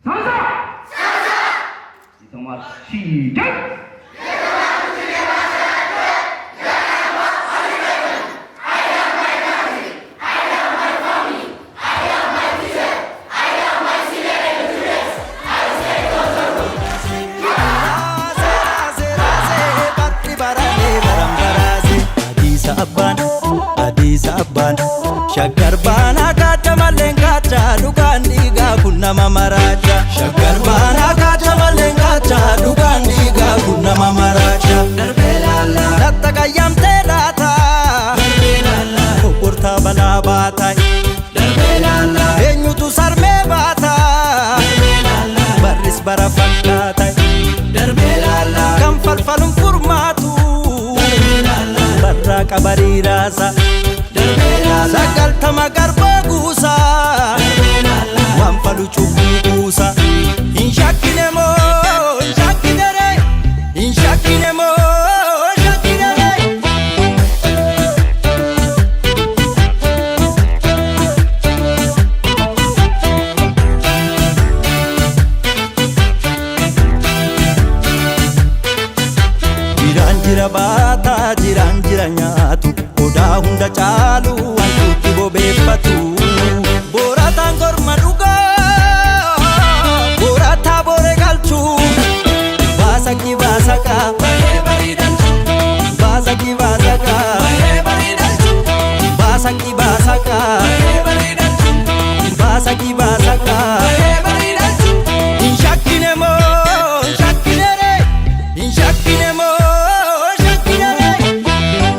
삼사! 이성화 시작! Abbaan Hadiisa abbaan shaggar baanaa kaacha malleen kaacha dhugaan dhiigaa kun nama maraacha. Shaggar baanaa kaacha malleen kaacha dhugaan dhiigaa kun nama maraacha. Latta qayyamtee laata kokkortaa balaa baata. Eenyutu sarmee baata barris bara fakkaata. Kan falfaluun furmaatu. Barraa qabarii raasa sagaltama garbaa guusa waan falu cubbuu kuusa. Hin shakkine moo hin shakkine ree, hin shakkine moo hin shakkine ree. Jiraan jira baataa jiraan jira nyaatu odaa hunda caalu wantuutti bobeeffatu. Boorataan korma dhugaa boorataa boore galchuu baasakki baasakaa baasakki baasakaa baasakki baasakaa baasakki baasakaa. Hin shakkine moo hin shakkine ree, hin shakkine moo hin shakkine ree.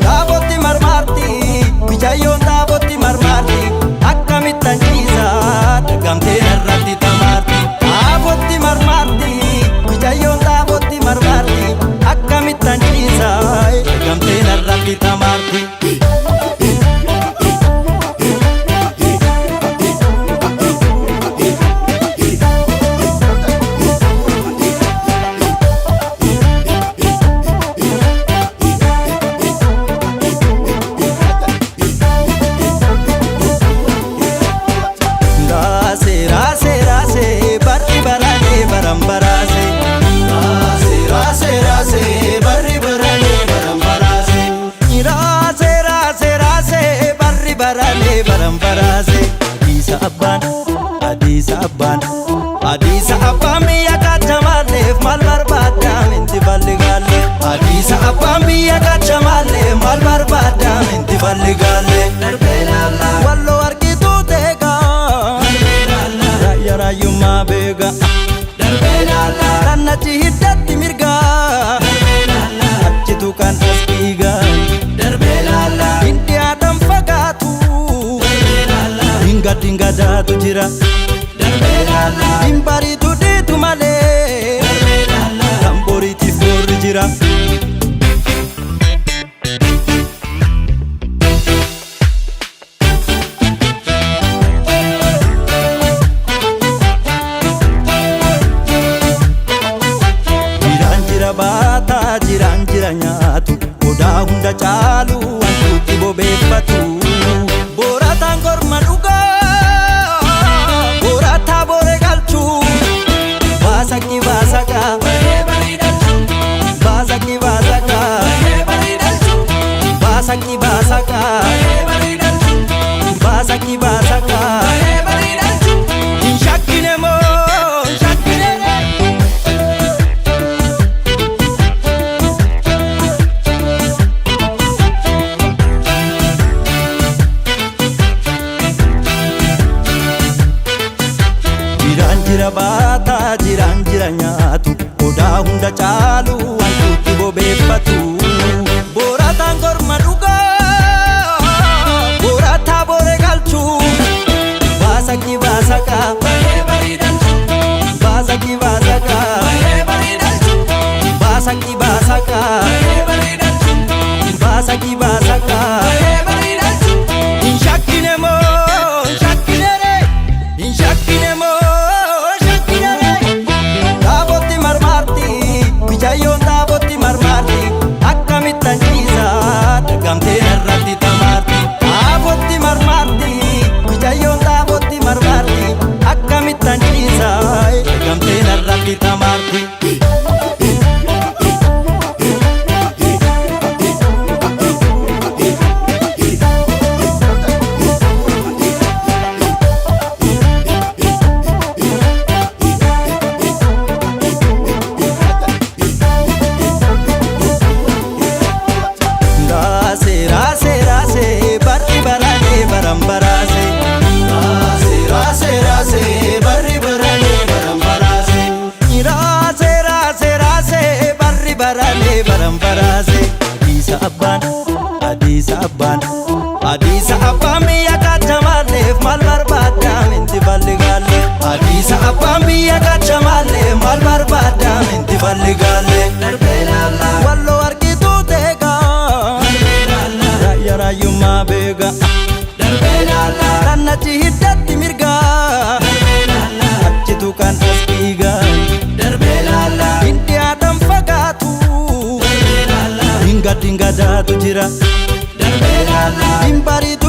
Taabotti marmaarti mijayyoon taabotti marmaarti akkamittan ciisa dagamtee narratti tamaarti. Taabotti marmaarti mijayyoon taabotti marmaarti akkamittan ciisa dagamtee narratti tamaarti. Raase raase raase barri barane baram baraase. Raase raase raase barri barane baram baraase. Raase raase raase barri barane baram baraase. Hadiisa abbaan hadiisa abbaan hadiisa abbaan biyya kacha maalleef maal barbaadda minti balli gaalle. Hadiisa abbaan biyya kacha maalleef maal barbaadda minti balli gaalle. Walloo argituu teegaa. Raayyaa raayyummaa beeka. Kan achi hiddatti mirga. Achitu kan as dhiiga. Hin dhiyaatan fagaatu. Hin gaddiin gadaatu jira. Hin bariitu dhiitu malee. Kan boriitiif boorri jira. Jiraan jira baataa jiraan jira nyaatu odaa hunda caalu wantuutti bobeeffatu. Boorataan korma dhugaa boorataa boore galchuu baasakki baasakaa baasakki baasakaa baasakki baasakaa baasakki baasakaa. Hin shakkine moo hin shakkine ree. Jiraan jira baataa jiraan jira nyaatu odaa hunda caalu wantuutti bobeeffatu. Boorataan korma dhugaa boorataa boore galchuu Hadiisa abbaan Hadiisa abbaan biyya kaachamaalleef maal barbaadda minti balligaalle. Hadiisa abbaan biyya kaachamaalleef maal barbaadda minti balligaalle. Walloo argituu teegaa raayyaa raayyummaa beegaa. Kan achi hiddatti mirgaa achitu kan as dhiigaa. Hindi aadaan fagaatu dinga dingadaatu jira. Hin bariitu.